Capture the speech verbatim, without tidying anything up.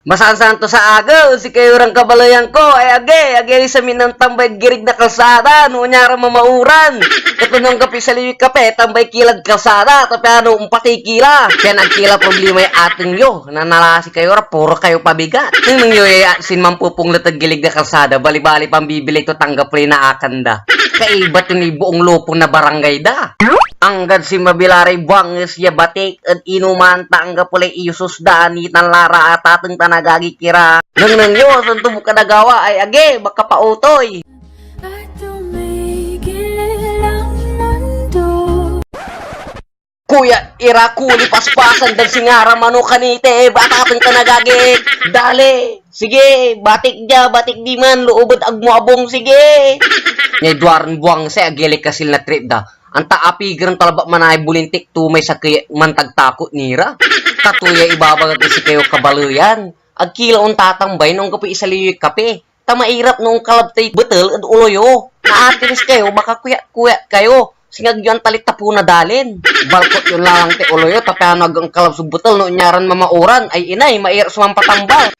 Masansan to sa agew, sikayo ran kabaleyan ko, ay agi, agi ay samin nan tambay girig na kalsada, no nya ra mamauran. Katunong kapi sa liwi kape, tambay kilad kalsada, ta piano ompatey kila. Pian agki la problemay ateng yo, nanalasi kayo ra, puro kayo pabigat. Nengneng yo yay sinmampupunglet ed gilig na kalsada, balibali pambibili to tanggap lay naakan da. Kaiba to ni buong lupong na barangay da. Anggad sinmabi la ray buanges ya batik ed inuman ta anggapo lay iyusos da, nitan la ra atateng tan agagik ira. Nengneng yo, santo bukad agawa ay agi, makapautoy. At tumigil ang mundo. Kuya, ira kuli paspasan dan singara mano kanite, batateng tan agagik. Dali, sige, batik dia, batik diman, loob ed agmo abung, sige. Nia duaran buangse, agi lay kasil na trip da. Anta apigeren ta labat manay bulintik to may sakey mantagtakot nira. Kato ya ibabagak ed sikayo kabaleyan. Agki la ontatambay no anggapoy isali yoy kape. Ta mairap no onkalab tay betel ed olo yo. Naatiles kayo, makakuyat-kuyat kayo. Singag yo antalit tapo na dalin. Balkot yon lalang tay olo yo, ta piano ag onkalab so betel no onyaran mamauran. Ay inay, mairap so mampatambal.